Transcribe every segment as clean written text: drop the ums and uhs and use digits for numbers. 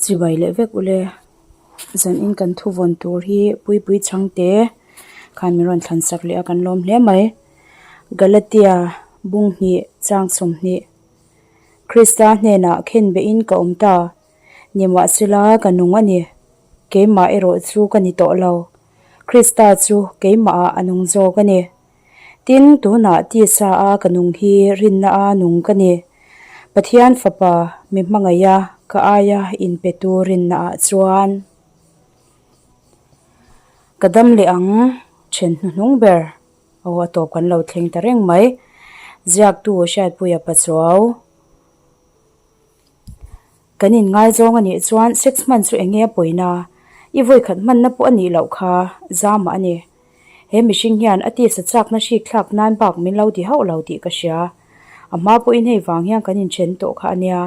Chibai leh vek ule zan in kan thu vawn tur hi puipui chhangte khan min rawn thlan sak leh a kan lawm hle mai Galatia bung hnih chang 20 Krista hnenah khen beh in ka awm ta nimahsela ka nung a ni keimah erawh chu ka ni tawh lo Krista chu keimah ah a nung zawk a ni. Tin, tunah tisa a ka nung hi rinna a nung ka ni. Pathian Fapa mi hmangaih a ka aia inpetu rinna ah chuan ka dam leh ang then hnuhnung ber. Aw a tawp kan lo thleng ta reng mai. Ziaktu Hriatpuia Pachuau. Kan inngaizawng a nih chuan sex hman chu eng nge a pawina? I vawikhat hmanna pawh a nih loh kha zama a ni. He mihring hian a tisa chakna hrik thlak nan bak min lo ti hauh lo tih ka hria. A hma pawhin hei vang hian kan inthen tawh kha a nia.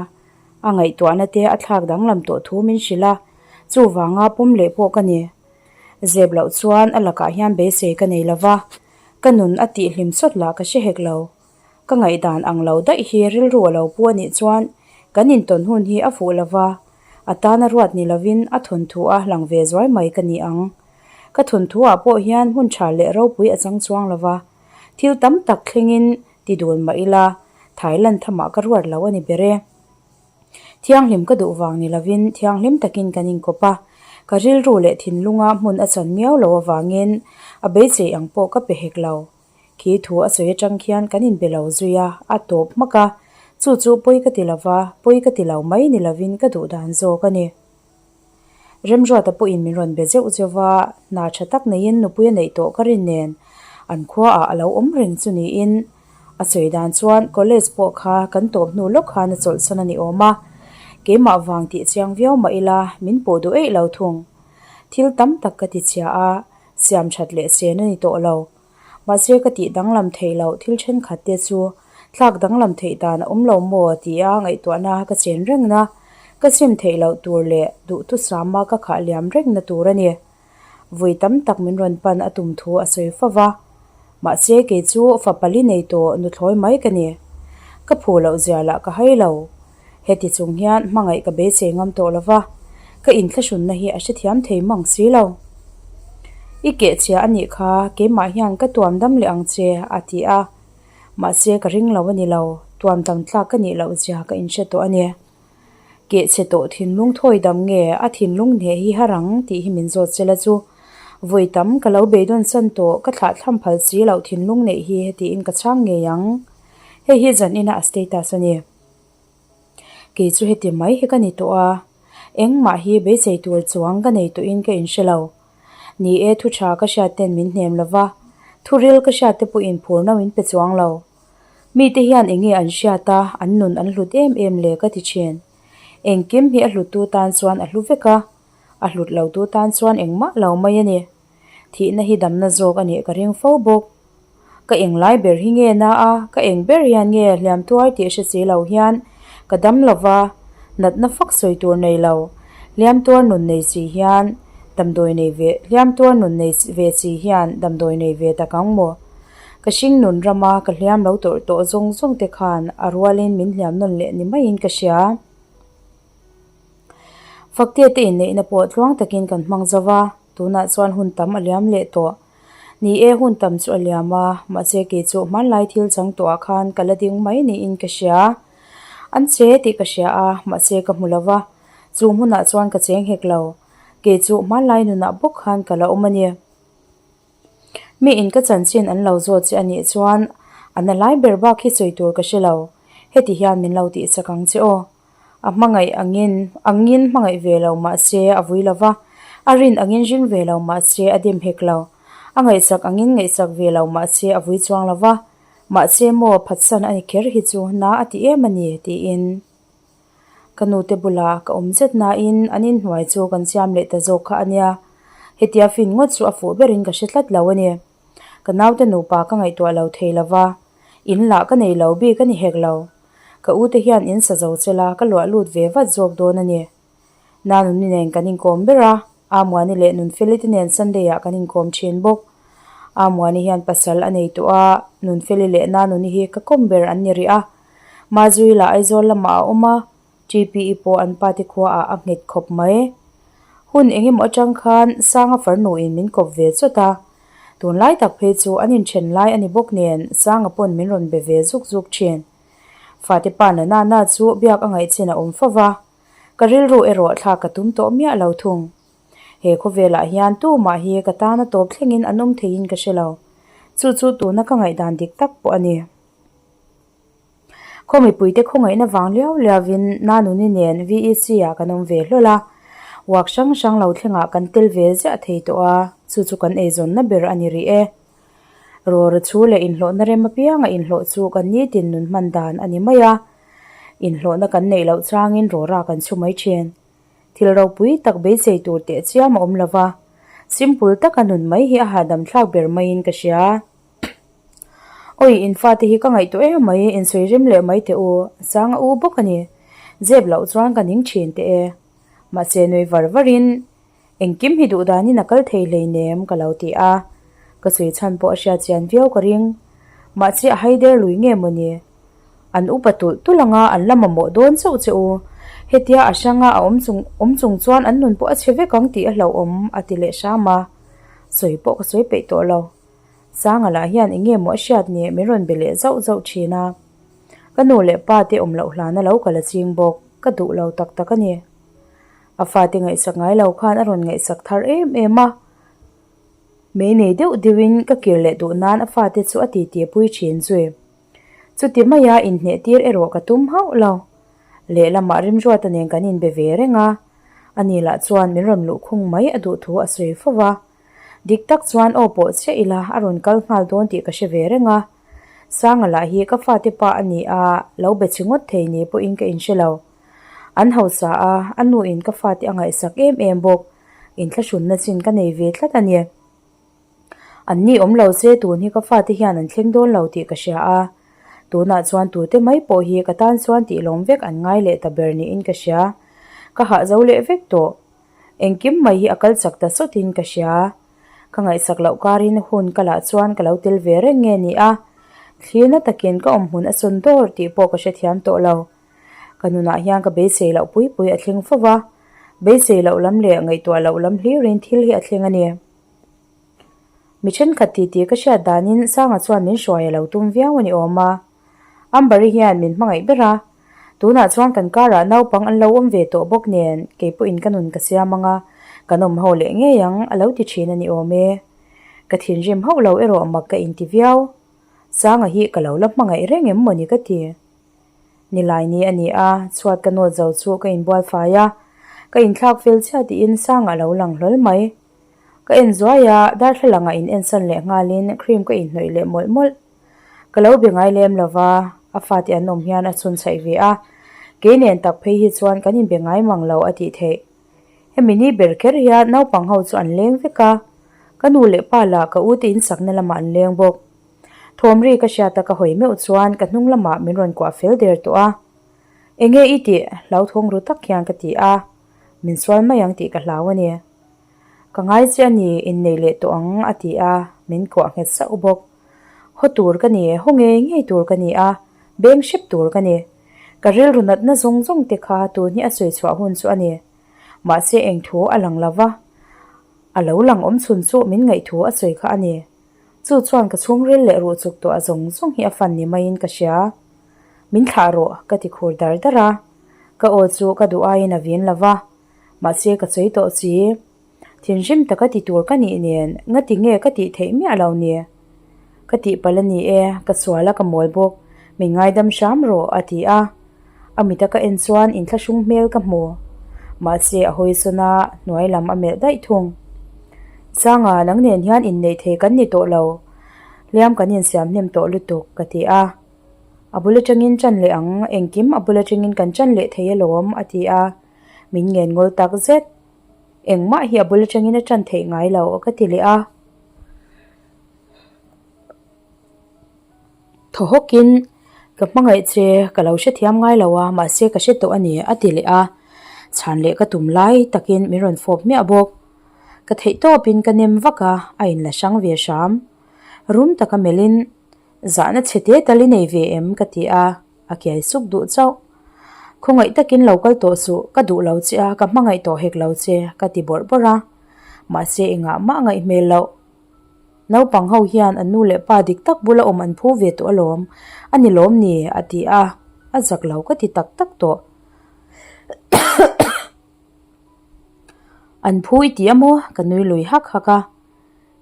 A ngaihtuahna te a thlak danglam tawh thu min hrilh a, chuvanga pawm leh pawh ka ni. Zep loh chuan a lakah hian beisei ka nei lova, ka nun a tihhlim sawt lah ka hre hek lo. Ka ngaihdan ang lo daih hi rilru a lo pu a nih chuan kan intawn hun hi a fuh lo va, a tana ruat ni lovin a thawnthu a lang ve zuai mai ka ni ang. Ka thawnthu ah pawh hian hmun tha leh ropui a chang chuang lo va, thil tam tak thlengin ti dun mah ila Thailand thamah ka ruat lo a ni ber e. Thianghlim ka duh vang ni lovin thianghlim takin kan inkawp a, ka rilru leh thinlunga hmun a chan miau lo avangin a beisei ang pawh ka pe hek lo. Khi thu a sawi atang khian kan inbe lo zui a, a tawp hmak a. Chu chu pawi ka ti lo va, pawi ka ti lo mai ni lovin ka duh dan zawk a ni. Remruata pawhin min rawn be zeuh zeuh va, hna tha tak neiin nupui a neih tawh ka rin nen an khuaah a lo awm reng chu niin a sawi dan chuan college pawh kha kan tawp hnu lawk khan a chawlhsan a ni awm a. Keimah vang tih chiang viau mah ila min pawh duh eih lo thung. Thil tam tak ka ti chhia a, siam that leh sen a ni tawh lo. Mahse ka tih danglam theih loh thil thenkhat te chu thlak danglam theih dan a awm lo maw tia ngaihtuahna ka chen rengna, ka sim theih loh tur leh duhthusama ka khah liam rengna tur a ni. Vui tam tak min rawn pan a tum thu a sawi fo va. Mahse kei chu fa pali nei tawh nuthlawi mai ka ni. Ka phu loh zia lah ka hai lo. Heti chung hian hmangaih ka beisei ngam tawh lo va, ka inthlahrunna hi a hrethiam thei mang si lo. I kehchhia a nih kha, keimah hian ka tuam dam leh ang che, a ti a. Mahse ka ring lo a ni lo, tuam dam tlak ka nih loh zia ka inhre tawh a ni. Kehchhe tawh thinlung thawi dam nge a thinlung hneh hi har ang tih hi min zawt sela chu. Vawi tam ka lo beidawn san tawh, ka thlahthlam phal si loh thinlung neih hi tiin ka chhang ngei ang. Hei hi zanina a status a ni. Kei chu heti mai hi ka ni tawh a, engmah hi beisei tur chuang ka nei tawhin ka inhre lo. Ni e, thu tha ka hriat ten min hnem lo va, thu ril ka hriat te pawhin phurna min pe chuang lo. Mite hian eng nge an hriat a, an nun an hlut em em le ka ti thin. Engkim hi a hluttu tan chuan a hlu vek a, a hlut lotu tan chuan engmah lo mai a ni. Thihna hi damna zawk a nih ka ring fo bawk. Ka eng lai ber hi nge na a, ka eng ber hian nge hliam tuar tih hre si lo hian ka dam lo va, natna fak sawi tur nei lo, hliam tuar nun nei si hian damdawi nei ve, hliam tuar nun nei ve si hian damdawi nei ve tak ang maw? Ka hring nun rama ka hliam lo tawrh tawh zawng zawng te khan a rualin min hliam nawn leh ni maiin ka hria. Fakte te inneihna pawh tluang takin kan hmang zo va, tunah chuan hun tam a liam leh tawh. Ni e, hun tam chu a liam a, mahse kei chu hmanlai thil chang tawhah khan ka la ding mai niin ka hria. An che tih ka hria a, mahse ka hmu lo va, chu hmunah chuan ka cheng hek lo. Kei chu hmanlai nunah bawk khan ka la awm a ni. Mi in ka chanchin an lo zawt che a nih chuan a na lai ber bak hi sawi tur ka hre lo. Heti hian min lo tihchak ang che aw. A hmangaih angin angin hmangaih ve lo mah se a vui lo va, a rin angin ring ve lo mah se a dim hek lo. A ngaihsak angin ngaihsak ve lo mah se a vui chuang lo va, mahse maw phatsan a ni kher hi chu na a ti em a ni tiin ka nute bulah ka awm zet nain an inhnuai chu kan siam leh ta zawk kha a nia. Hetia fin ngawt chu a fuh berin ka hre tlat lo a ni. Ka naute nupa ka ngaihtuah lo thei lo va, in lah ka nei lo bik a ni hek lo. Ka u te hian in sa zo chela ka luah lut ve vat zawk dawn a ni. Nanuni nen kan inkawm ber a, Amuani leh Nunfeli te nen Sunday ah kan inkawm thin bawk. Amuani hian pasal a nei tawh a, Nunfeli leh Nanuni hi ka kawm ber an ni rih a. Mazui lah Aizawl lamah a awm a. TPE pawh an pa te khuaah a nghet khawp mai. Hun eng emaw atang khan Sanga farnuin min kawp ve chawt a. Tunlai tak phei chu an inthen lai a ni bawk nen Sanga pawn min rawn be ve zuk zuk thin. Fate pa na na na chu biak a ngaihchin a awm fo va. Ka rilru erawh thlak ka tum tawh miah lo thung. He khawvelah hian tumah hi ka tana tawp thlengin an awm theiin ka hre lo. Chu chu tuna ka ngaihdan dik tak pawh a ni. Khaw mipuite khawngaihna vang liau liauin Nanuni nen VEC ah kan awm ve hlawl a. Work hrang hrang lo thlengah kan tel ve ziah thei tawh a, chu chu kan eizawnna ber a ni rih e. Rawra chhu leh inhlawhna rem apianga inhlawh chu kan nitin nun hman dan a ni mai a. Inhlawhna kan neih loh changin rawra kan chhu mai thin. Thil ropui tak beisei tur teh chiam a awm lo va, simple taka nun mai hi a hahdam thlak ber maiin ka hria. Awi, in fate hi ka ngaihtuah em mai, insawi rem leh mai teh u, sang a u bawk a ni. Zep loh chuan ka ning thin teh e. Mahse nui var varin, Engkim hi duh danin a kal thei hleinem ka lo ti a. Ka sawi chhan pawh a hriat chian viau ka ring. Mahse a haider lui nge maw ni? An upa tulh tulh anga an la mamawh dawn chauh che u. Hetia a hranga a awm chung awm chung chuan an nun pawh a chhe vek ang tih a hlauhawm a ti leh hram a. Sawi pawh ka sawi peih tawh lo. Sanga lah hian eng nge maw a hriat ni min rawn be leh zauh zauh thin a. Ka nu leh pa te awm loh hlana lo kal a ching bawk. Ka duh lo tak tak a ni. A fate ngaihsak ngai lo khan a rawn ngaihsak thar em em a. Mei nei deuh deuhin ka kir leh duh nan a fate chu a titi pui thin zui. Chuti maia inhneh tir erawh ka tum hauh lo. Lehlamah Rimruata nen kan inbe ve reng a. Ani lah chuan min rawn luhkhung mai a duh thu a sawi fo va. Dik tak chuan aw pawh chiah ila a rawn kal nghal dawn tih ka hre ve reng a. Sanga lah hi ka fate pa a ni a, lo be chhi ngawt thei ni pawhin ka inhre lo. An hausa a, a nuin ka fate a ngaihsak em em bawk. Inthlahrunna chin ka nei ve tlat a ni. An ni awm lo se tun hi ka fate hian an thleng dawn lo tih ka hria a. Tunah chuan tute mai pawh hi ka tan chuan tih lawm vek an ngai leh ta ber niin ka hria. Ka hah zo leh vek tawh. Engkim mai hi a kal chak ta sawtin ka hria. Ka ngaihsak loh karin hun ka lah chuan ka lo tel ve reng nge ni a. Thlirna takin ka awmhmun a sawn dawr tih pawh ka hrethiam tawh lo. Ka nunah hian ka beisei loh pui pui a thleng fo va, beisei loh lam leh ngaihtuah loh lam hlirin thil hi a thleng a ni. Mi thenkhat titi ka hriat danin Sanga chuan min hruai a lo tum viau a ni awm a. Amber-i hian min hmangaih ber a, tunah chuan kan karah naupang an lo awm ve tawh bawk nen kei pawhin ka nun ka siam ang a, kan awm ho leh ngei ang a lo ti thin a ni awm e. Ka thinrim hauh lo erawh mak ka inti viau. Sanga hi ka lo la hmangaih reng em mawni ka ti. Nilai ni a ni a, chhuat ka nawt zo chu ka inbual fai a, ka inthlak fel chiah tiin Sanga a lo lang hlawl mai. Ka en zuai a, darthlalang ah in ensan leh nghalin cream ka inhnawih leh mawlh mawlh. Ka lo be ngai lem lo va, a fate an awm hian a chhun chhaih ve a, kei nen tak phei hi chuan kan inbe ngai mang lo a tih theih. Hemi ni ber kher hian naupang ho chu an leng vek a, ka nu leh pa lah ka ute insakna lamah an leng bawk. Thawm ri ka hriat a ka hawi meuh chuan ka hnung lamah min rawn kuah fel der tawh a. Enge i tih? Hlauthawng ru tak hian ka ti a, min sual mai ang tih ka hlau a ni. Ka ngai che a ni, innei leh tawh ang a ti a, min kuah nghet sauh bawk. Haw tur ka ni, haw ngei ngei tur ka ni a, beng hrep tur ka ni. Ka rilru natna zawng zawng te kha tun hi a sawi chhuah hun chu a ni. Mahse eng thu a lang lo va, a lo lang awm chhun chu min ngaih thu a sawi kha a ni. Chu chuan ka chhungril leh ruh chuk tuah zawng zawng hi a fan ni maiin ka hria. Min thlah rawh, ka ti khur dar dar a. Ka aw chu ka duh aiin a vin lo va, mahse ka sawi tawh chi. Thinrim taka ti tur ka nih nen ngati nge ka tih theih miah lo ni? Ka tih palh a ni e, ka sual a ka mawl bawk, min ngaidam hram rawh, a ti a. A mita ka en chuan inthlahrung hmel ka hmu. Mahse a hawi sawn a, hnuai lam a melh daih thung. Sanga, nang nen hian inneih thei kan ni tawh lo. Hliam kan insiam hnem tawh lutuk, ka ti a. A bul atangin ṭan leh ang, engkim a bul atangin kan ṭan leh thei alawm, a ti a. Min ngen ngawl tak zet. Engmah hi a bul atangin a ṭan theih ngai lo, ka ti leh a. Thaw hawkin, Ka hmangaih che, ka lo hrethiam ngai lo a, mahse ka hre tawh a ni, a ti leh a. Chhan leh ka tum lai takin min rawn fawp miah bawk. Ka theih tawpin ka nem vak a, a inla hrang ve hram. Rum taka melhin, Zahna chhe te tal i nei ve em? ka ti a, a kiai suk duh chauh. Khawngaih takin lo kal tawh suh, ka duh lo che a, ka hmangaih tawh hek lo che, ka ti bawrh bawrh a. Mahse engah mah ngaih hmel loh. Naupang ho hian an nu leh pa dik tak bula awm an phu ve tawh alawm, a ni lawm ni? a ti a, a zak lo ka ti tak tak tawh. An phu i ti a maw? Ka nui lui hak hak a.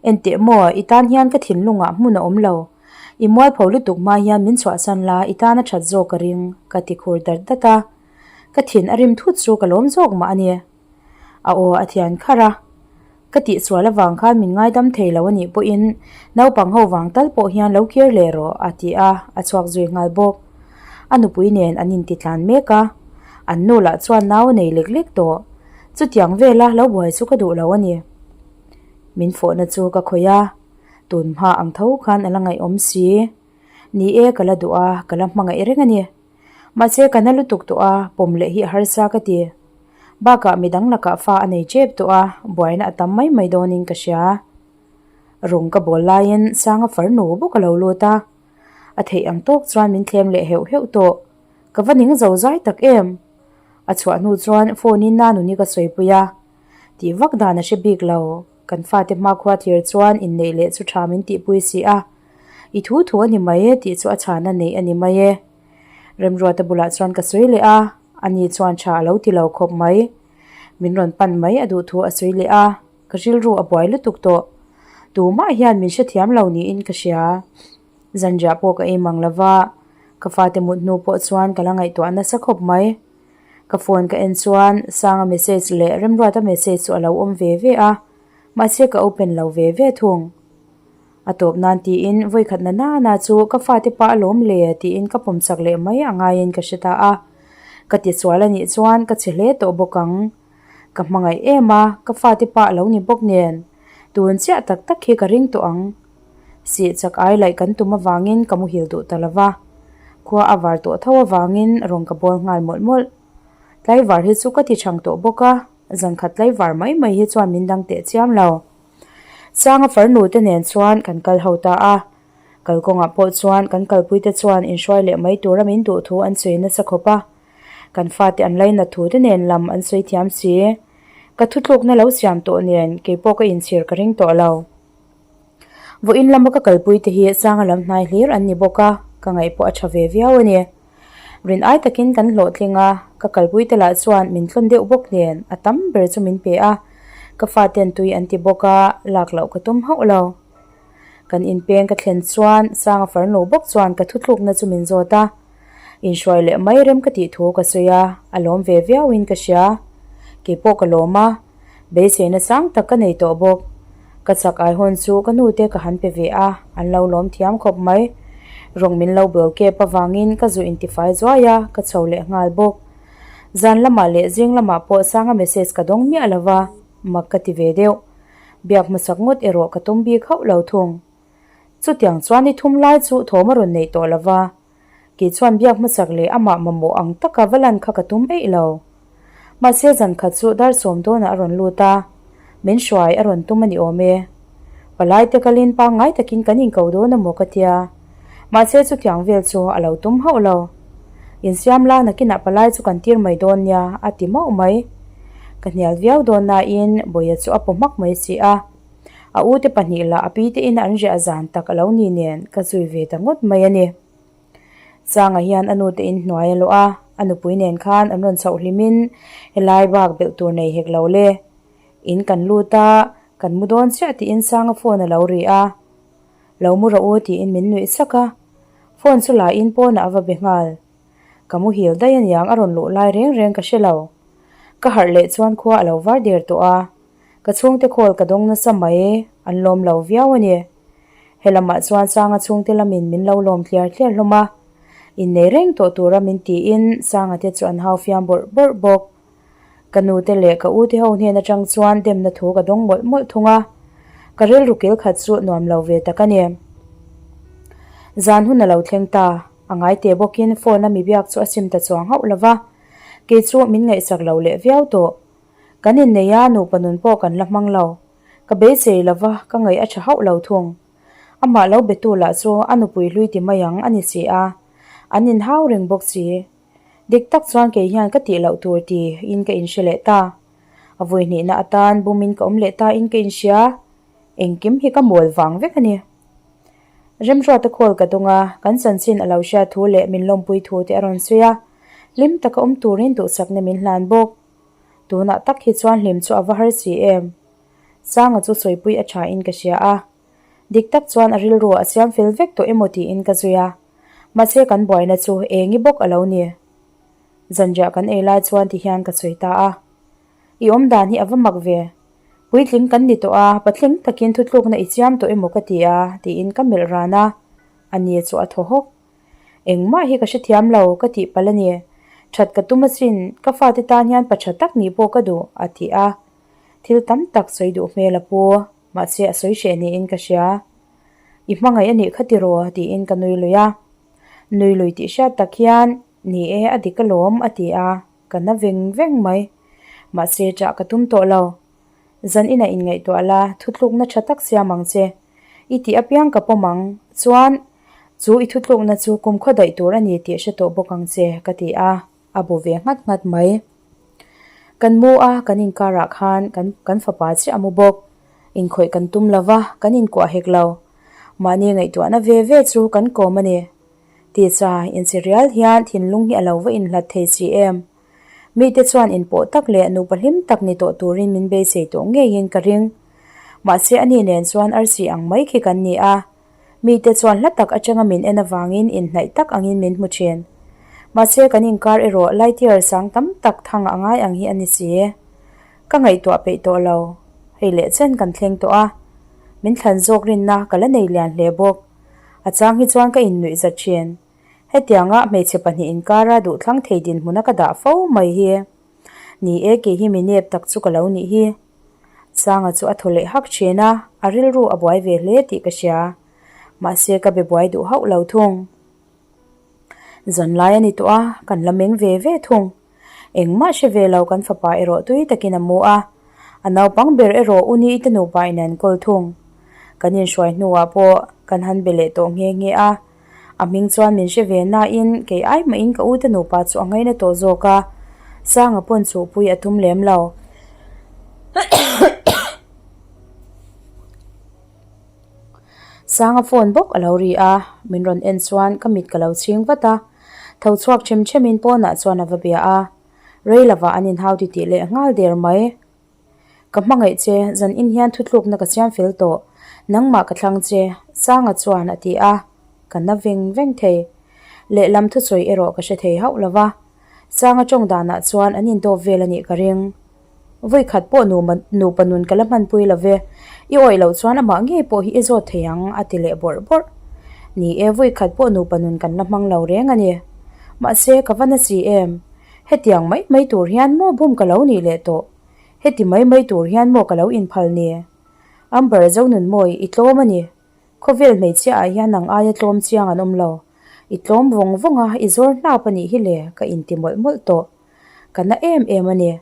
Enteh maw, i tan hian ka thinlungah hmun a awm lo. I mualpho lutuk hma hian min chhuahsan la, i tan a that zawk ka ring, ka ti khur dat dat a. Ka thin a rim thut chu ka lawm zawk mah a ni. A aw a thian kharh a. Ka tihsual avang khan min ngaidam thei lo a nih pawhin naupang ho vang tal pawh hian lo kir leh rawh, a ti a, a chhuak zui nghal bawk. A nupui nen an intitlan mek a, an nu lah chuan nau a nei lek lek tawh. Chutiang vela lo buai chu ka duh lo a ni. Min fawhna chu ka khawih a, tun hma ang tho khan a la ngaihawm si. Ni e, ka la duh a, ka la hmangaih reng a ni. Mahse ka na lutuk tawh a, pawm leh hi a harsa ka ti. Bakah midang lakah fa a nei tep tawh a, buaina a tam mai mai dawnin ka hria. Rawng ka bawl laiin Sanga farnu bawk a lo lut a, a theih ang tawk chuan min thlem leh heuh heuh tawh. Ka va ning zo zai tak em? A chhuah hnu chuan phone in Nanuni ka sawipui a, tih vak dan a hre bik lo. Kan fate hmakhua thlir chuan inneih leh chu tha min tihpui si a. I thu thu a ni mai e tih chu a chhana neih a ni mai e. Remruata bulah chuan ka sawi leh a, ani chuan tha a lo ti lo khawp mai. Min rawn pan mai a duh thu a sawi leh a, ka rilru a buai lutuk tawh. Tumah hian min hrethiam lo niin ka hria. Zanriah pawh ka ei mang lo va, ka fate mut hnu pawh chuan ka la ngaihtuah nasa khawp mai. Ka phone ka en chuan Sanga message leh Remruata message chu a lo awm ve ve a, mahse ka open lo ve ve thung. A tawp nan tiin vawikhat na nana chu ka fate pa alawm le tiin ka pawm chak leh mai a ngaiin ka hre ta a. Ka tisual a nih chuan ka che hle tawh bawk ang. Ka hmangaih em a, ka fate pa a lo ni bawk nen. Tun chiah tak tak hi ka ring tawh ang. Sih chak ai laih kan tum avangin ka muhil duh ta lo va. Khua a var tawh tho avangin rawn ka bawl nghal mawlh mawlh. Tlaivar hi chu ka ti chhang tawh bawk a, zankhat tlaivar mai mai hi chuan min dang teh chiam lo. Sanga farnu te nen chuan kan kal ho ta a, kalkawngah pawh chuan kan kalpuite chuan inhruai leh mai tura min duh thu an sawi nasa khawp a, kan fate an lainat thu te nen lam an sawi thiam si. Ka thutlukna lo siam tawh nen keipawh ka inchhir ka ring tawh lo. Vawiin lama ka kalpuite hi Sanga lam hnai hlir an ni bawk a, ka ngaih pawh a tha ve viau a ni. Rin ai takin kan hlawhtling a, ka kalpuite lah chuan min tlawn deuh bawk nen a tam ber chu min pe a, ka faten tui an ti bawk a, lak loh ka tum hauh lo. Kan inpeng ka thlen chuan Sanga farnu bawk chuan ka thuthlukna chu min zawt a, inhruai leh mai rem ka tih thu ka sawi a, a lawm ve viauin ka hria. Keipawh ka lawm a. Beiseina sang tak ka nei tawh bawk. Ka chak ai hawn chu ka nute ka han pe ve a, an lo lawm thiam khawp mai. Rawng min lo bawl kep avangin ka zu intifai zuai a, ka chho leh nghal bawk. Zan lamah leh zing lamah pawh sanga message ka dawng miah lo va, mak ka ti ve deuh. Biak hmasak ngawt erawh ka tum bik hauh lo thung. Chutiang chuan ni thum lai chu thawm a rawn neih tawh lo va. Kei chuan biak hmasak leh amah mamawh ang taka va lan kha ka tum eih lo. Mahse zan khat chu dar sawm dawnah a rawn lut a, min hruai a rawn tum a ni awm e. Palai te kalin pangngai takin kan inko dawn a maw ka tia. Mahse chutiang vel chu a lo tum hauh lo. Insiam la nakinah palai chu kan tir mai dawn nia a ti mauh mai. Ka hnial viau dawn nain Bawia chu a paw hmak mai si a. A ute pahnih lah a pite in an riah zan tak a lo ni nen ka zui ve ta ngawt mai a ni. Changa hian a nute in hnuai a luah a, a nupui nen khan an rawn chhoh hlim in helai bak belh tur nei hek lo le. In kan lut a, kan mu dawn chiah tiin Sanga phone a lo ri a. Lo mu rawh u tiin min nuih sak a. Phone chu la in pawnah a va be nghal. Ka muhil daih aniang a rawn luh lai reng reng ka hre lo. Ka harh leh chuan khua a lo var der tawh a. Ka chhungte khawl ka dawng nasa mai, an lawm lo viau a ni. He lamah chuan Sanga chhungte lamin min lo lawm tliar tliar hlawm a, innei reng tawh tura min tiin Sanga te chu an hau fiam bawrh bawrh bawk. Ka nute leh ka ute ho hnen atang chuan demna thu ka dawng mawlh mawlh thung a, ka rilru kil khat chu nuam lo ve tak a ni. Zan hun a lo thleng ta, a ngai teh bawkin phone a mi biak chu a sim ta chuang hauh lo va, kei chu min ngaihsak lo leh viau tawh. Kan innei a, nupa nun pawh kan la hmang lo. Ka beisei lo va, ka ngaih a tha hauh lo thung. Amah lo betu lah chu a nupui hlui ti mai ang a ni si a, an inhau reng bawk si. Dik tak chuan kei hian ka tih loh tur tiin ka inhre leh ta. A vui hnihna atan bumin ka awm leh ta in ka inhria. Engkim hi ka mawl vang vek a ni. Remruata call ka dawng a, kan chanchin a lo hriat thu leh min lawmpui thu te a rawn sawi a. Hlim taka awm turin duhsakna min hlan bawk. Tunah tak hi chuan hlim chu a va har si em. Sanga chu sawipui a tha in ka hria a. Dik tak chuan a rilru a siam fel vek tawh emaw tiin ka zui a. Mahse kan buaina chu engi bawk a lo ni. Zanriah kan ei lai chuan ti hian ka sawi ta a. I awm dan hi a va mak ve. Puitling kan ni tawh a, patling takin thutlukna i chiam tawh emaw ka ti a, tiin ka melh ran a. A ni chu a thaw hawk. Engmah hi ka hrethiam lo, ka tih palh a ni. That ka tum asin, ka fate tan hian pa tha tak nih pawh ka duh, a ti a. Thil tam tak sawi duh hmel a pu, mahse a sawi hreh niin ka hria. I hmangaih a nih kha tiraw? tiin ka nui lui a. Nui lui tih hriat tak hian, Ni e, a dik alawm, a ti a, ka na veng veng mai. Mahse ṭah ka tum tawh lo. Zan inah inngaihtuah la, thutlukna ṭha tak siam ang che. I tih apiang ka pawm ang. Chuan, chu i thutlukna chu kumkhaw daih tur a ni tih hre tawh bawk ang che, ka ti a, a bu ve nghat nghat mai. Kan mu a, kan inkarah khan kan kan fapa chiah a mu bawk. Inkhawih kan tum lo va, kan inkuah hek lo. Mahni ngaihtuahna ve ve chu kan kawm a ni. Tisa inchi rial hian thinlung hi a lo va inhlat thei si em? Mite chuan inpawh tak leh nupa hlim tak ni tawh turin min beisei tawh ngeiin ka ring. Mahse ani nen chuan arsi ang mai khi kan ni a. Mite chuan hla tak atanga min en avangin inhnaih tak angin min hmu thin. Mahse kan inkar erawh light year sang tam tak thang a ngai ang hi a ni si. Ka ngaihtuah peih tawh lo. Hei leh chen kan thleng tawh a. Min thlan zawk rinna ka la nei lian hle bawk. A chang hi chuan ka innuih zat thin. Hetianga hmeichhe pahnih inkara duhthlang thei dinhmuna ka dah fo mai hi. Ni e, kei hi mi nep tak chu ka lo nih hi. Sanga chu a thaw leh hak thin a, a rilru a buai ve hle tih ka hria. Mahse ka be buai duh hauh lo thung. Zanlai a ni tawh a, kan la meng ve ve thung. Engmah hre ve lo kan fapa erawh tui takin a mu a, a naupang ber erawh u ni te nupa in an kawl thung. Kan inhruai hnuah pawh kan han be leh tawh nghe nghe a, a hming chuan min hre ve nain kei ai mahin ka u te nupa chu a ngaina tawh zawk a, Sanga pawn chuhpui a tum lem lo. Sanga phone bawk a lo ri a, min rawn en chuan ka mit ka lo chhing vat a. Tho chhuak them themin pawnah chuan a va bia a, rei lovah an inhau ti tih leh nghal der mai. Ka hmangaih che, zan in hian thutlukna ka siam fel tawh, nangmah ka thlang che, Sanga chuan a ti a, ka na veng veng thei. Lehlam thusawi erawh ka hre thei hauh lo va, Sanga tawng danah chuan an indawp vel a nih ka ring. Vawi khat pawh nupa nun ka la hmanpui lo ve, i awih loh chuan amah ngei pawh hi i zawt thei ang, a ti leh bawrh bawrh. Ni e, vawi khat pawh nupa nun kan la hmang lo reng a ni. Mahse, ka va na si em? Hetiang mai mai tur hian maw bum ka lo nih leh tawh? Heti mai mai tur hian maw ka lo inphal ni? Amber Zonunmawi, i tlawm a ni. Khawvel hmeichhia ah hian nang aia tlawm chiang an awm lo. I tlawm vawng vawng a, i zawr hnap a nih hi le, ka inti mawlh mawlh tawh. Ka na em em a ni.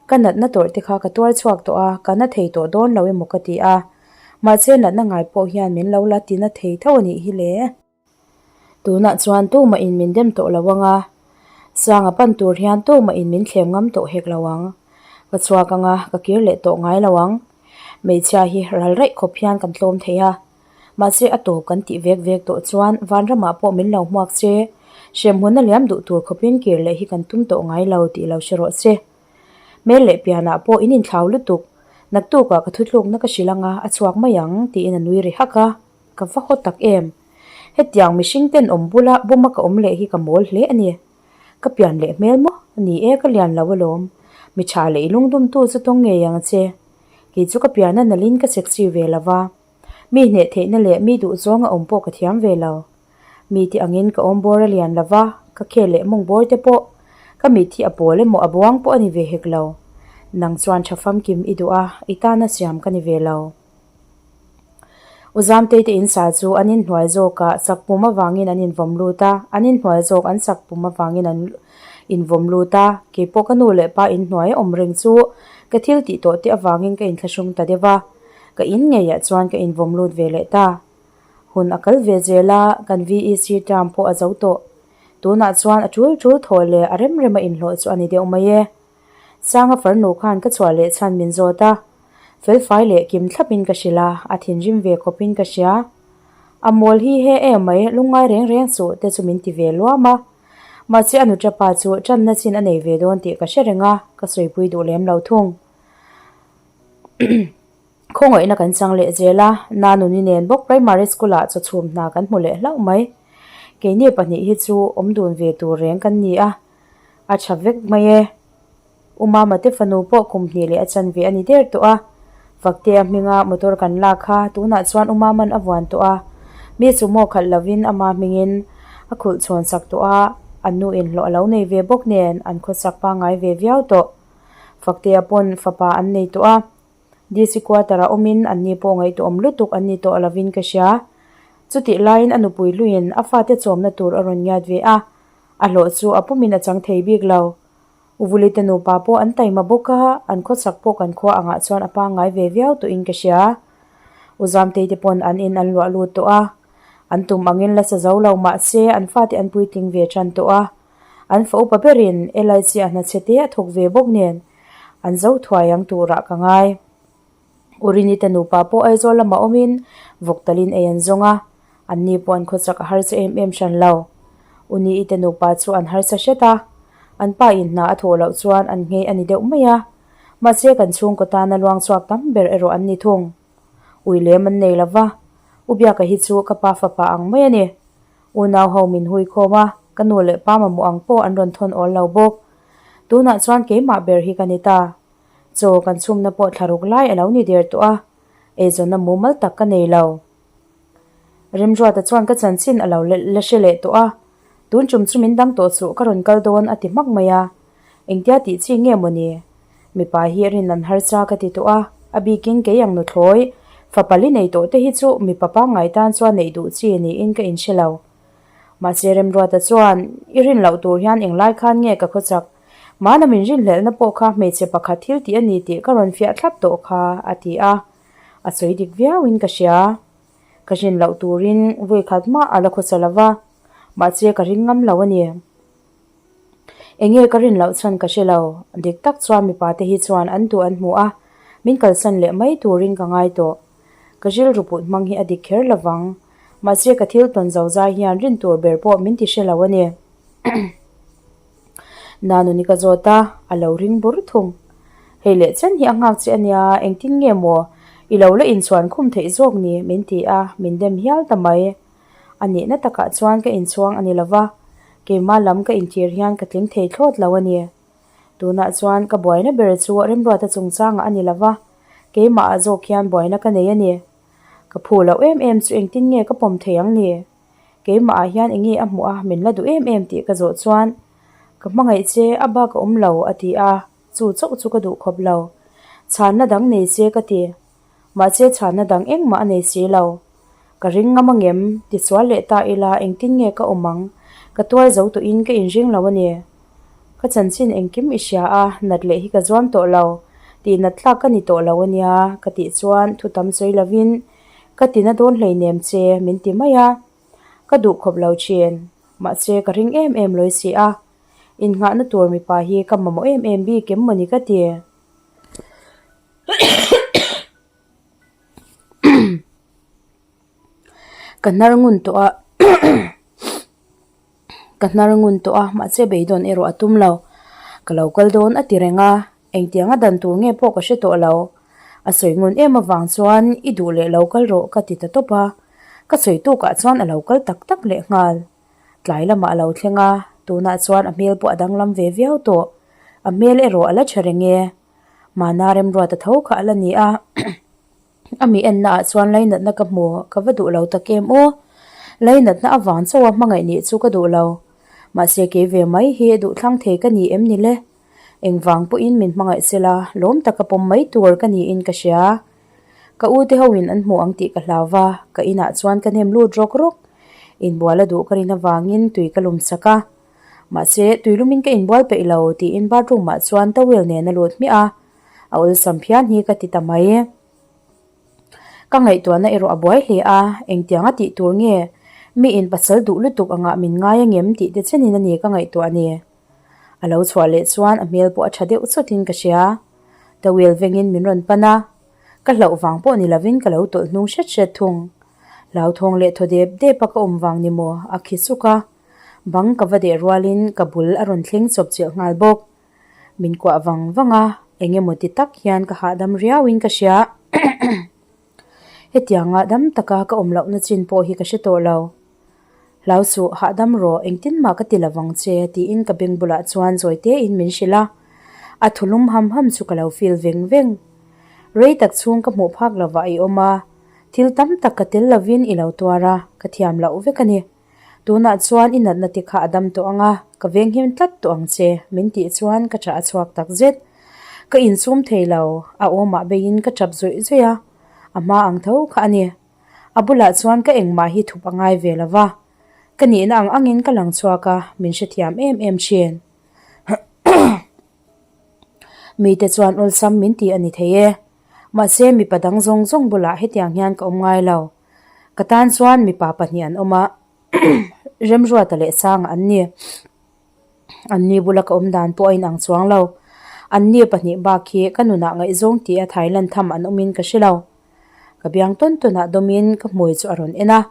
Ka natna tawrh te kha ka tuar chhuak tawh a, ka na thei tawh dawn lo emaw ka ti a. Mahse natna ngai pawh hian min lo la ti na thei tho a nih hi le. Tunah chuan tumah in min dem tawh lo ang a, Sanga pan tur hian tumah in min thlem ngam tawh hek lo ang. Ka chhuak ang a, ka kir leh tawh ngai lo ang. Hmeichhia hi ral raih khawp hian kan tlawm thei a. Mahse a tawp kan tih vek vek tawh chuan vanramah pawh min lo hmuak che. Hremhmun a liam duh tur khawpin kir leh hi kan tum tawh ngai lo tih lo hre rawh se. Hmel leh pianah pawh in inthlau lutuk. Naktukah ka thutlukna ka hrilh anga a chhuak mai ang tiin a nui ri hak a, ka va haw tak em. Hetiang mihring ten awm bula buma ka awm leh hi ka mawl hle a ni. Ka pian leh hmel maw? Ni e, ka lian lo alawm. Mi tha leh i lungdumtu chu tawng ngei ang che. Kei chu ka pian a nalhin ka sexy ve lo va. Mi hneh theihna leh mi duh zawng a awm pawh ka thiam ve lo. Mi ti angin ka awm bawr a lian lo va, ka khel leh mawng bawr te pawh ka mit hi a pawl emaw a buang pawh a ni ve hek lo. Nang chuan tha famkim i duh a, i tana siam ka ni ve lo. U Zamtei te in sa chu an inhnuai zawkah sak pum avangin an invawm lut a, an inhnuai zawk an sak pum avangin an invawm lut a, keipawh ka nu leh pa inhnuai a awm reng chu ka thil tih tawh te avangin ka inthlahrung ta deuh a, ka in ngeiah chuan ka invawm lut ve leh ta. Hun a kal ve zel a, kan VEC term pawh a zo tawh. Tunah chuan a tul tul thaw leh a rem rem a inhlawh chu a ni deuh mai e. Sanga farnu khan ka chhuah leh chhan min zawt a, felfai leh kim thlapin ka hrilh a, a thinrim ve khawpin ka hria. A mawl hi he em mai, lungngai reng reng suh te chu min ti ve luam a. Mahse a nuṭa pa chu ṭanna chin a nei ve dawn tih ka hre reng a, ka sawipui duh lem lo thung. Khawngaihna kan chang leh zel a, Nanuni nen bawk primary school ah chaw chhum hna kan hmu leh hlauh mai. Keini pahnih hi chu awm dun ve tur reng kan ni a, a tha vek mai e. U Mama te fanu pawh kum hnih leh a chan ve a ni der tawh a, Faktea hminga motor kan lak kha tunah chuan U Maman a vuan tawh a, mi chu maw khalh lovin ama hmingin a khulh chhawn sak tawh a, an nu inhlawh a lo nei ve bawk nen an khawsak pangngai ve viau tawh. Faktea pawn fapa an nei tawh a. DC quarter a awmin an ni pawh ngaihtuahawm lutuk an ni tawh lovin ka hria. Chutih laiin a nupui hluiin a fate chawmna tur a rawn ngiat ve a, a hlawh chu a pumin a chang thei bik lo. Uvulite nupa pawh an taima bawk a, an khawchhak pawh kan khua angah chuan a pangngai ve viau tawhin ka hria. Uzamtei te pawn an in an luah lut tawh a, an tum angin la sa zo lo mahse an fate an puitling ve tan tawh a. An fa upa berin LIC a hnachhe te a thawk ve bawk nen an zo thuai ang turah ka ngai. Urini te nupa pawh Aizawl lamah awmin vawk talin ei an zawng a, anni pawh an khawchak a harsa em em hran lo. Uni i te nupa chu an harsa hret a, an pa in hna a thawh loh chuan an nghei a ni deuh mai a, mahse kan chhungkaw tana luang chhuak tam ber erawh an ni thung. Ui lem an nei lova, U Biaka hi chu ka pa fapa ang mai a ni. Unau ho min hui khawm a, ka nu leh pa mamawh ang pawh an rawn thawn awl lo bawk. Tunah chuan keimah ber hi ka ni ta. Chaw kan chhumna pawh thla ruk lai a lo ni der tawh a, eizawnna mumal tak ka nei lo. Remruata chuan ka chanchin a lo la hre leh tawh a, tun tum chu min dang tawh suh ka rawn kal dawn a ti hmak mai a, engtia tih chi nge maw ni? Mipa hi rin an harsa ka ti tawh a, a bikin kei ang nuthlawi, fapa li nei tawh te hi chu mipa pangngai tan chuan neih duh chi niin ka inhre lo. Mahse Remruata chuan, I rin loh tur hian englai khan nge ka khawchak? Mahna min rinhlelhna pawh kha hmeichhe pakhat thil tih a ni tih ka rawn fiah thlap tawh kha, a ti a. A sawi dik viauin ka hria. Ka rin loh turin vawikhat mah a la khawcha lo va, mahse ka ring ngam lo a ni. Enge ka rin loh chhan ka hre lo, dik tak chuan mipa te hi chuan an duh an hmu a, min kalsan leh mai turin ka ngai tawh. Ka rilru put hmang hi a dik kher lovang, mahse ka thil tawn zo zai hian rin tur ber pawh min ti hre lo a ni. Nanuni ka zawt a, a lo ring bur thung. Hei leh chen hi a nghak che a nia, engtin nge maw i lo la inchhuan khum theih zawk ni min ti a, min dem hial ta mai. A nihna takah chuan ka inchhuang a ni lo va, keimah lam ka intir hian ka tling thei thlawt lo a ni. Tunah chuan ka buaina ber chu Remruata chungchangah a ni lo va, keimahah zawk hian buaina ka nei a ni. Ka phu loh em em chu engtin nge ka pawm thei ang ni? Keimahah hian enge a hmuh a min la duh em em tih ka zawh chuan, Ka hmangaih che, a bak a awm lo, a ti a, chu chauh chu ka duh khawp lo. Chhanna dang nei se ka ti. Mahse chhanna dang engmah a nei si lo. Ka ring ngam angem? Tichuan leh ta ila engtin nge ka awm ang? Ka tuar zo tawhin ka inring lo a ni. Ka chanchin engkim i hria a, nat leh hi ka zuam tawh lo. Tih nat tlak ka ni tawh lo a nia, ka tih chuan thu tam sawi lovin ka tina dawn hleinem che min ti mai a. Ka duh khawp lo thin. Mahse ka ring em em lawi si a. Innghahna tur mipa hi ka mamawh em em bik em mawni ka ti. Ka hnar ngun tawh a ka hnar ngun tawh a mahse beidawn erawh a tum lo ka lo kal dawn a ti reng a engtiang a dan tur nge pawh ka hre tawh lo a sawi ngun em avang chuan i duh leh lo kal rawh ka ti ta tawp a ka sawi tukah chuan a lo kal tak tak leh nghal tlai lamah a lo thleng a tunah chuan a hmel pawh a danglam ve viau tawh a hmel erawh a la tha reng e. Mahna remruata tho kha a la ni a, a mi enna ah chuan lainatna ka hmu ka va duh lo tak em aw. Lainatna avang chauha hmangaih nih chu ka duh lo. Mahse kei ve mai hi duhthlang thei ka ni em ni le? Engvang pawhin min hmangaih sela lawm taka pawm mai tur ka niin ka hria. Ka u te hoin an hmu ang tih ka hlau va, ka inah chuan ka nem lut rawk rawk. Inbual a duh ka rin avangin tui ka lum sak a. Mahse, tuilumin ka inbual peih lo tiin bathroom ah chuan towel nen a lut hmiah a, a awlsam phian hi ka ti ta mai. Ka ngaihtuahna erawh a buai hle a, engtiang a tih tur nge? Mi in pasal duh lutuk angah min ngai angem tih te chenin a ni ka ngaihtuah ni. A lo chhuah leh chuan a hmel pawh a tha deuh chawtin ka hria. Towel vengin min rawn pan a, ka hlauh vang pawh ni lovin ka lo tawlh hnung hret hret thung. Hlauthawng leh thaw dep dep a ka awm vang ni maw a khi suk a, bang ka va deh rualin ka bul a rawn thleng chawp chilh nghal bawk. Min kuah vang vang a, eng emaw ti tak hian ka hahdam riauin ka hria. Hetianga dam taka ka awm lohna chin pawh hi ka hre tawh lo. Hlau suh, hahdam rawh, engtin mah ka ti lo vang che, tiin ka beng bulah chuan zawi tein min hrilh a. A thu lum ham ham chu ka lo feel veng veng. Rei tak chhung ka hmuh phak lovah i awm a, thil tam tak ka tel lovin i lo tuar a, ka thiam loh vek a ni. Tunah chuan i natna te kha a dam tawh ang a, ka venghim tlat tawh ang che, min tih chuan ka ṭah a chhuak tak zet. Ka insum thei lo, a awmah beiin ka ṭap zawih zawih a, a hma ang tho kha a ni. A bulah chuan ka engmah hi thup a ngai ve lo va, ka nihna ang angin ka lang chhuak a, min hrethiam em em ṭhin. Mite chuan awlsam min ti a ni thei e. Mahse mipa dang zawng zawng bulah hetiang hian ka awm ngai lo. Ka tan chuan mipa pahnih an awm a, Remruata leh Sanga an ni. Anni bula ka awm dan pawh a inang chuang lo. Anni pahnih bak hi ka nunah ngaihzawng tih a Thailand tham an awmin ka hre lo. Ka biang tawn tawnah dawmin ka hmui chu a rawn en a,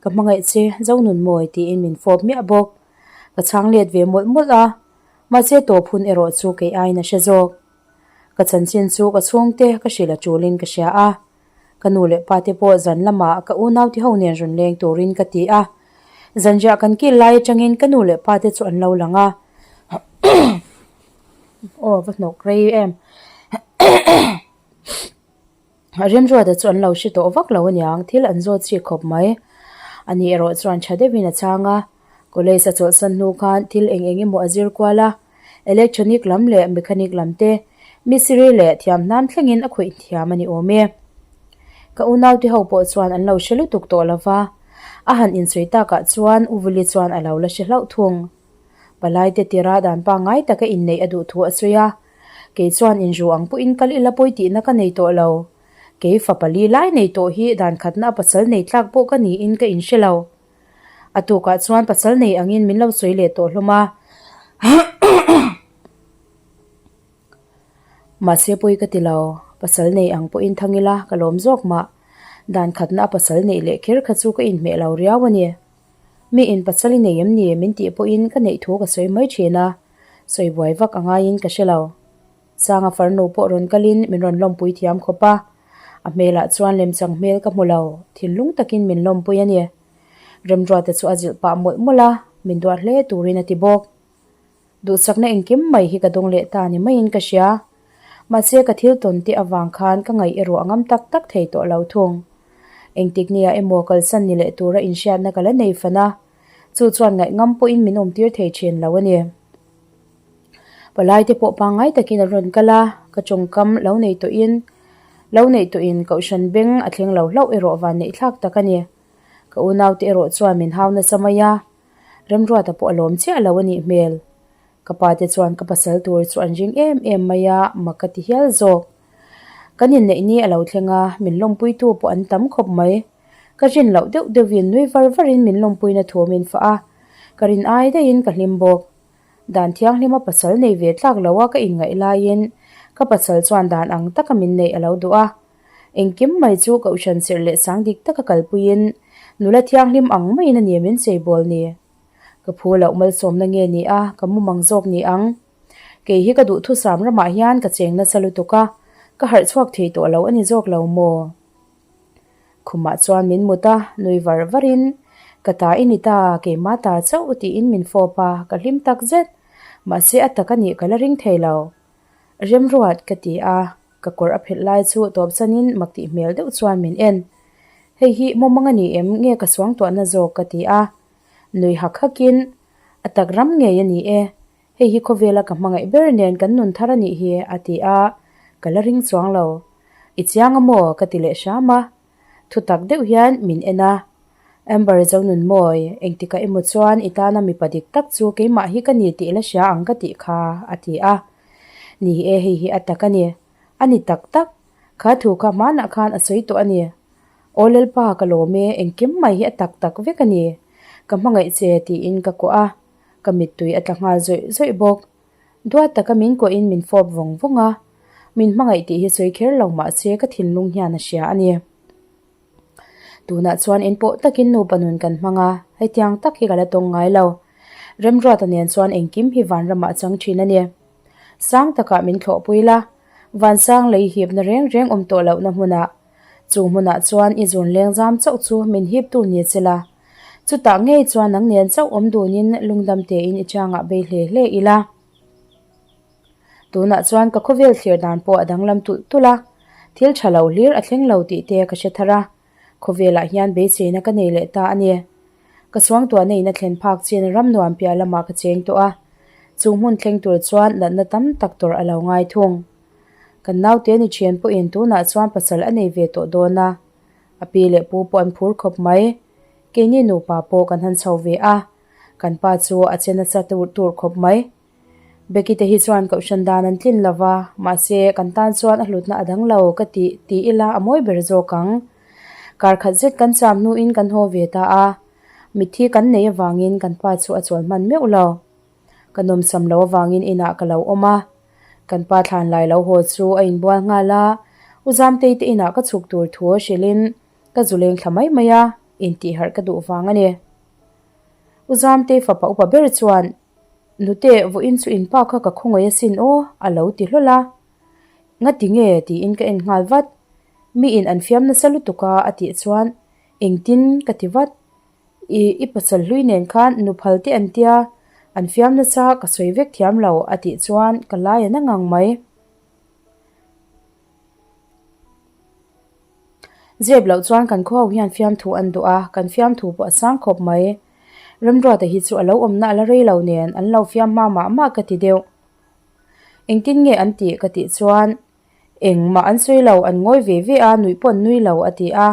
Ka hmangaih che, Zonunmawi tiin min fawp miah bawk. Ka chhang let ve mawlh mawlh a, mahse tawp hun erawh chu kei aiin a hre zawk. Ka chanchin chu ka chhungte ka hrilh a tulin ka hria a. Ka nu leh pa te pawh zan lamah ka unau te ho nen rawn leng turin ka ti a. Zanriah kan kil lai atangin ka nu leh pa te chu an lo lang a. Aw va hnawk rei em. Remruata chu an lo hre tawh vak lo aniang, thil an zawt chik khawp mai. Ani erawh chuan tha deuhin a chhang a, college a chawlhsan hnu khan thil eng eng emaw a zir kual a, electronic lam leh mechanic lam te, mistiri leh thiamhnam thlengin a khawih thiam a ni awm e. Ka unaute ho pawh chuan an lo hre lutuk tawh lo va, a han insawi takah chuan U Vuli chuan a lo la hre hlauh thung. Palaite tira dan pangngai taka inneih a duh thu a sawi a, Kei chuan inru ang pawhin kal ila pawi tihna ka nei tawh lo. Kei fa pali lai nei tawh hi dan khatna a pasal nei tlak pawh ka niin ka inhre lo. A tukah chuan pasal nei angin min lo sawi leh tawh hlawm a. Mahse pawi ka ti lo, pasal nei ang pawhin thang ila ka lawm zawk mah. Dan khatna a pasal neih leh kher kha chu ka inhmeh lo riau a ni. Mi in pasal i nei em ni min tih pawhin ka neih thu ka sawi mai thin a. Sawi buai vak a ngaiin ka hre lo. Sanga farnu pawh rawn kalin min rawn lawmpui thiam khawp a, a hmelah chuan lemchang hmel ka hmu lo, thinlung takin min lawmpui a ni. Remruata chu a zilh pah mawlh mawlh a, min duat hle turin a ti bawk. Duhsakna engkim mai hi ka dawng leh ta ni maiin ka hria. Mahse ka thil tawn te avang khan ka ngaih erawh a ngam tak tak thei tawh lo thung. Engtik nia emaw kalsan ni leh tura inhriatna ka la nei fan a. Chu chuan ngaihngam pawhin min awmtir thei thin lo a ni. Palaite pawh pangngai takin a rawn kal a, ka tawngkam lo nei tawhin lo neih tawhin Kohhran beng a thleng lo hlauh erawh van neih thlak tak a ni. Ka unaute erawh chuan min hau nasa mai a, Remruata pawh a lawm chiah lo a nih hmel. Ka pate chuan ka pasal tur chu an ring em em mai a, mak ka ti hial zawk. Kan inneih ni a lo thleng a, min lawmpuitu pawh an tam khawp mai. Ka rin loh deuh deuhin nui var varin min lawmpuina thu min fah a, ka rin ai daihin ka hlim bawk. Dan thianghlima pasal nei ve tlak lo a ka inngaih laiin ka pasal chuan dan ang taka min neih a lo duh a. Engkim mai chu Kohhran serh leh sang dik taka kalpuiin nula thianghlim ang maiin a ni min cheibawl ni. Ka phu loh malsawmna nge ni a, ka mumang zawk ni ang. Kei hi ka duhthusam ramah hian ka cheng nasa lutuk a, ka harh chhuak thei tawh lo a ni zawk lo maw? Khumah chuan min mut a, nui var varin, Ka ta i ni ta, keimah ta chauh tiin min fawp a, ka hlim tak zet. Mahse a tak a nih ka la ring thei lo. Remruat ka ti a, ka kawr a phelh lai chu tawp chanin mak tih hmel deuh chuan min en. Hei hi mawmang a ni em nge ka suangtuahna zawk ka ti a. Nui hak hakin, A tak ram ngei a ni e, Hei hi khawvela ka hmangaih ber nen kan nun thar a nih hi, a ti a, ka la ring chuang lo. I chiang a maw? ka ti leh hram a. Thu tak deuh hian min en a. Amber Zonunmawi, engtikah emaw chuan i tana mipa dik tak chu keimah hi ka ni tih la hria ang ka tih kha, a ti a. Ni e, hei hi a tak a ni. A ni tak tak. Kha thu kha hmanah khan a sawi tawh a ni. Aw Lalpa ka lawm e, engkim mai hi a tak tak vek a ni. Ka hmangaih che tiin ka kuah a, ka mittui a tla nghal zawih zawih bawk. Duat taka min kuahin min fawp vawng vawng a, min hmangaih tih hi sawi kher lo mahse ka thinlung hian a hria a ni. Tunah chuan in pawh takin nupa nun kan hmang a, hetiang tak hi ka la tawng ngai lo. Remruata nen chuan engkim hi vanramah a chang thin a ni. Sang takah min thlawhpui la, vansang lei hipna reng reng awm tawh lohna hmunah. Chu hmunah chuan i zun leng zam chauh chu min hiptu ni che la. Chutah ngei chuan nang nen chauh awm dunin lungdam tein i changah bei hle hle ila. Tunah chuan ka khawvel thlir dan pawh a danglam tulh tulh a, thil tha lo hlir a thleng lo tih te ka hre thar a, khawvelah hian beiseina ka nei leh ta a ni. Ka suangtuahna in a thlen phak chin ram nuam piah lamah ka cheng tawh a, chu hmun thleng tur chuan natna tam tak tawrh a lo ngai thung. Kan naute ni thian pawhin tunah chuan pasal a nei ve tawh dawn a, a pi leh pu pawh an phur khawp mai. Keini nupa pawh kan han chho ve a, kan pa chu a che nasa tur tur khawp mai. Becky te hi chuan kohhran dan an tlin lo va, mahse kan tan chuan a hlutna a dang lo ka tih ti ila a mawi ber zawk ang. Kar khat zet kan cham hnuin kan haw ve ta a, mitthi kan nei avangin kan pa chu a chawl hman meuh lo. Ka nawmsam lo avangin inah ka lo awm a, kan pa thlan lai lo haw chu a inbual nghal a, U Zamtei te inah ka chhuk tur thu a hrilhin ka zu leng thla mai mai a, intihharh ka duh vang a ni. U Zamtei fapa upa ber chuan Nute, vawiin chu in pa kha ka khawngaih asin aw, a lo ti hlawl a. Ngati nge? tiin ka en nghal vat. Miin an fiam nasa lutuk a, a tih chuan, Engtin? ka ti vat. I, i pasal hlui nen khan nu phal te an tia, an fiam nasa ka sawi vek thiam lo, a tih chuan ka lai a na ngang mai. Zep loh chuan kan khaw ho hian fiamthu an duh a, kan fiamthu pawh a sang khawp mai. Remruata hi chu a lo awmna a la rei lo nen an lo fiam hma mah mah ka ti deuh. Engtin nge an tih ka tih chuan engmah an sawi lo, an ngawi ve ve a, nuih pawh an nui lo a ti a.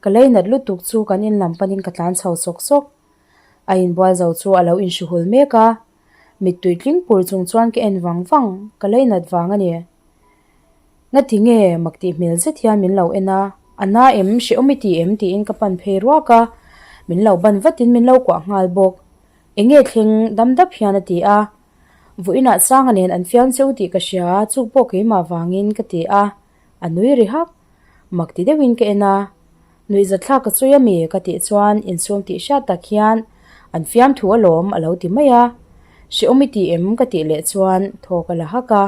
Ka leinat lutuk chu kan in lam panin ka tlan chho sawk sawk. A inbual zo chu a lo inhruhul mek a, mittui tling pur chung chuan ka en vang vang, ka leinat vang a ni. Ngati nge mak tih hmel zet hian min lo en a, a na em, hrehawm i ti em tiin ka pan phei ruak a, min lo ban vatin min lo kuah nghal bawk. Enge thleng dam dap hian a ti a, Vawiinah Sanga nen an fiam cheu tih ka hria, chu pawh keimah vangin ka ti a, a nui ri hak. Mak ti deuhin ka en a, Nuihzatthlak ka sawi ami ka tih chuan insum tih hriat tak hian an fiamthu alawm a lo ti mai a, Hrehawm i ti em ka tih leh chuan thaw ka la hak a.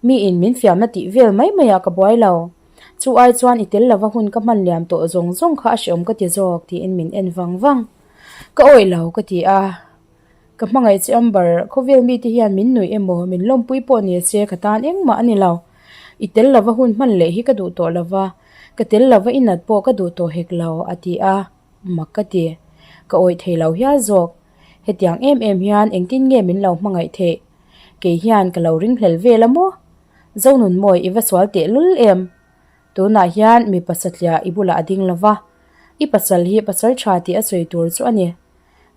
Mi in min fiamna tih vel mai mai ah ka buai lo. Chu ai chuan i tel lova hun ka hman liam tawh zawng zawng kha a hreawm ka ti zawk tiin min en vang vang. Ka awih lo ka ti a. Ka hmangaih che Amber, khawvel mite hian min nuih emaw min lawmpui pawh ni se ka tan engmah a ni lo. I tel lova hun hman leh hi ka duh tawh lova, ka tel lova i nat pawh ka duh tawh hek lo a ti a. Mak ka ti. Ka awih thei lo hial zawk. Hetiang em em hian engtin nge min lo hmangaih theih? Kei hian ka lo ringhlel vel a maw? Zonunmawi i va sual teh lul em? Tunah hian mi pasatliah i bulah a ding lo va, i pasal hi pasal tha tih a sawi tur chu a ni.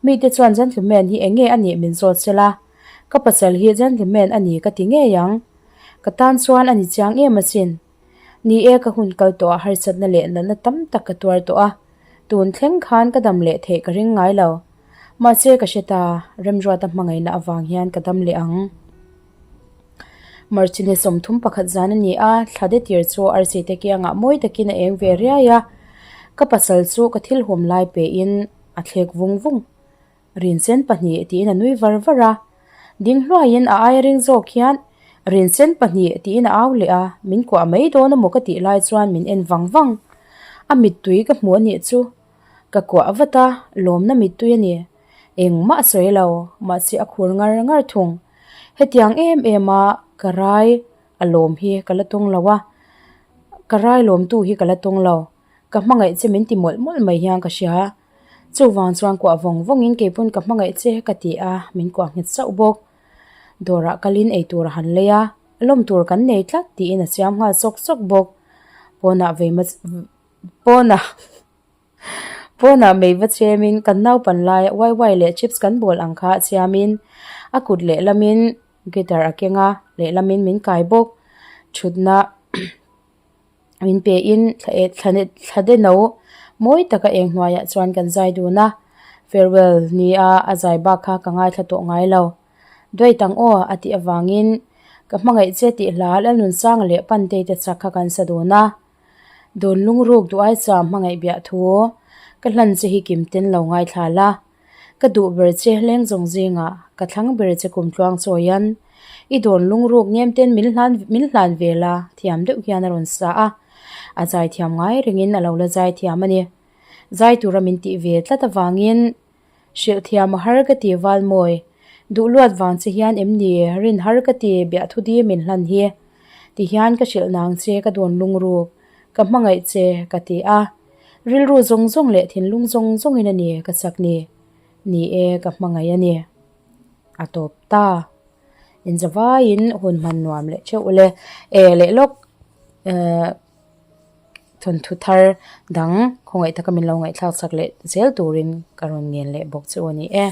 Mite chuan gentleman hi eng nge a nih min zawt se la, ka pasal hi gentleman a ni ka ti ngei ang. Ka tan chuan a ni chiang em asin. Ni e ka hun kal tawh ah harsatna leh natna tam tak ka tuar tawh a, tun thleng khan ka dam leh theih ka ring ngai lo. Mahse ka hre ta, Remruata hmangaihna avang hian ka dam leh ang. March ni 31 zan a ni a, thla de tir chu arsi te kiangah mawi takin a eng ve riai a, ka pasal chu ka thil hum lai pein a thlek vung vung. Rinsen pahnih tiin a nui var var a, ding hluaiin a aia ring zawk hian Rinsen pahnih tiin a au leh a, min kuah mai dawn emaw ka tih lai chuan min en vang vang. A mittui ka hmu a nih chu. Ka kuah vat a, lawmna mittui a ni. Engmah a sawi lo, mahse a khur ngar ngar thung. Hetiang em em a ka rai a lawm hi ka la tawng lo a, ka rai lawmtu hi ka la tawng lo. Ka hmangaih che min ti mawlh mawlh mai hian ka hria. Chuvang chuan kuah vawng vawngin keipawn ka hmangaih che ka ti a, min kuah nghet sauh bawk. Dawrah kalin eitur a han lei a, lawm tur kan nei tlat tiin a siam nghal sawk sawk bawk. Pawnah vei pawnah pawnah mei va chhemin kan naupan laia wai wai leh chips kan bawl ang kha siamin a kut lehlamin guitar a keng a, lehlamin min kai bawk. Thutna. Min pe in thla de no mawi taka eng hnuaiah chuan kan zai dun a, farewell ni a a zai bak kha ka ngaithla tawh ngai lo. Duait ang aw a tih avangin ka hmangaih che tih hla Lalnunsanga leh Pantei te chak kha kan sa dun a. Dawn lungruk duh ai cham hmangaih biah thu ka hlan che hi kim ten lo ngaithla la. Ka duh ber che leng zawng zingah ka thlang ber che kum tluang chawian i dawn lungruk nem ten min hlan min hlan ve la thiam deuh hian a rawn sa a, a zai thiam ngai rengin a lo la zai thiam a ni. Zai tura min tih ve tlat avangin hrilh thiam a har ka ti Valmawi, duh luat vang che hian em ni rin har ka ti biahthu di min hlan hi ti hian ka hrilh nang che ka dawn lungruk ka hmangaih che ka ti a. Rilru zawng zawng leh thinlung zawng zawngin a ni ka chak ni. Ni e, ka hmangaih a ni. A tawp ta. Inzavaiin hun hman nuam leh theuh ule. E leh lawk eh thawnthu thar dang khawngaih taka min lo ngaihthlak chak leh zel turin ka rawn ngen leh bawk chu a ni e.